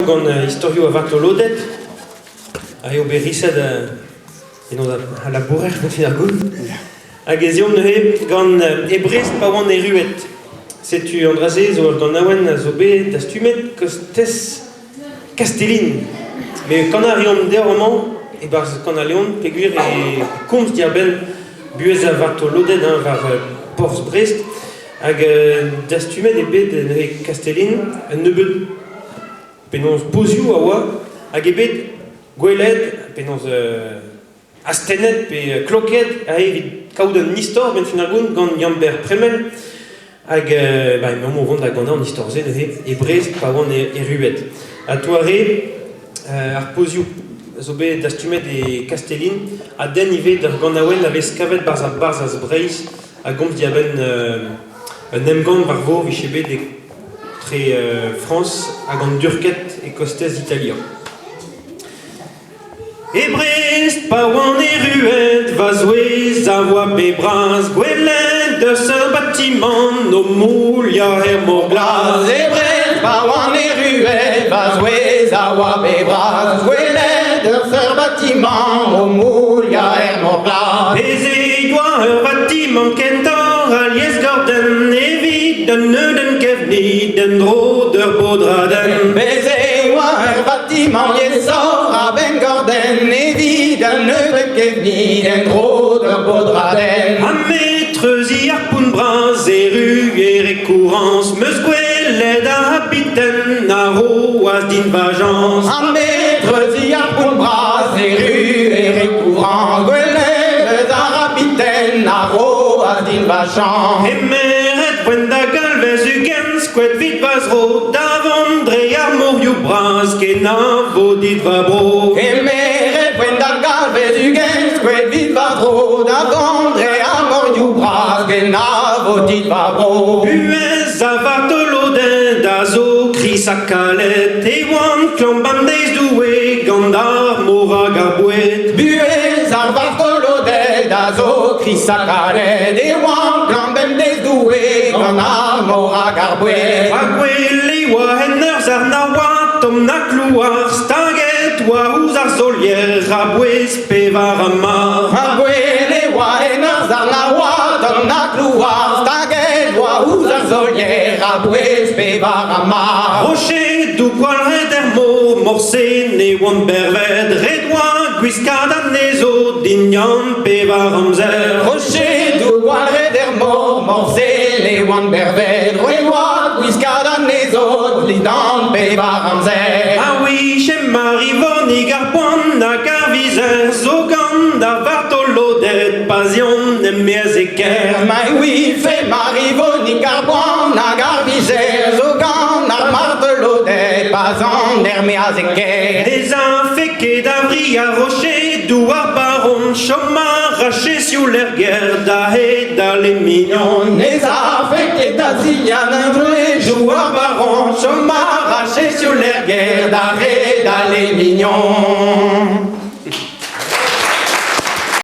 gant istorioù a vartoloded ha eo bet riset penaos al labourer fin ar goût. Hag ez eomp neuze gant e Brest pa oan erruet. Setu an dra-se zo ur ganaouenn a zo bet dastumet kostez Kastellin. Met kanañ a reomp deoc'h amañ e-barzh Kanaleon peogwir e komz diar-benn buhez ar vartoloded hein, war porzh Brest. Hag dastumet eo bet neuze Kastellin un nebeud penaos pozioù a oa hag eo bet gwelet penaos astennet pe klokaet aze evit kaout un istor benn fin ar gont gant Yann-Ber Premel hag ba emaomp o vont da ganañ an istor-se neuze e Brest pa oan erruet. Ha toare ar pozioù zo bet dastumet e Kastellin a denn ivez d'ur ganaouenn a vez kavet 'barzh ar Barzhaz Breizh a gomz diarbenn un emgann war vor 'vije bet etre Frañs hag an Durked e kostez Italia. E Brest pa oan erruet va zouez a oa bet bras gwelet eus ur batimant o mouliañ er mor glas. E Brest pa oan erruet va zouez a oa bet bras gwelet eus ur batimant o mouliañ er mor glas. Bez e oa ur batimant kentoc'h alies gordenn evit un neudenn kevnid en-dro d'ur bodradenn. Bez e oa ur batimant liesoc'h a-benn gordenn evit un nebeud kevnid en-dro d'ur bodradenn. Ha me treuziñ ar pount bras erru e rekourañs 'meus gwelet ar c'habiten a roas din va jañs. Ha me treuziñ ar pount bras erru e rekourañs gwelet eus ar c'habiten a roas din va chañs. Kemeret voen da galvez 20 skoed 'vit va zro da vont dre ar morioù bras kenavo dit va bro. Kemeret voen da galvez 20 skoed 'vit va zro da vont dre ar morioù bras kenavo dit va bro. Buhez a vartoloded a zo kriz ha kalet e oant klañv bemdeiz Doue gant ar mor hag ar boued. Buhez ar vartoloded a zo kriz ha kalet e oant klañv bemdeiz Doue gant ar mor hag ar boued. Ha gwell e oa en ur zarn a oa tomm na klouar staget oa ouzh ar solier a-bouez pevar amar. Ha gwell e oa en ur zarn a oa tomm na klouar staget oa ouzh ar solier a-bouez pevar amar. Rochedoù gwalc'het er mor morse ne oant bervet ret oa gwiskad anezho dindan pevar amzer. Rochedoù gwalc'het er mor morse ne oant bervet ret oa gwiskad anezho dindan pevar amzer. A wich Marivonig ar poan hag ar vizer zo gant ar vartoloded pa 'z eont e-maez e kêr. Ma ouife Marivonig ar boan hag ar vizer zo gant ar martoloded pa 'z an er-maez e kêr. Ne afe ket a vri ar rochedoù ar baron chom a rache sioul er gêr da hedal e mignon. Ne afe ket da zihan an dreuzoù ar baron chom a rache sioul er gêr da redal e mignon.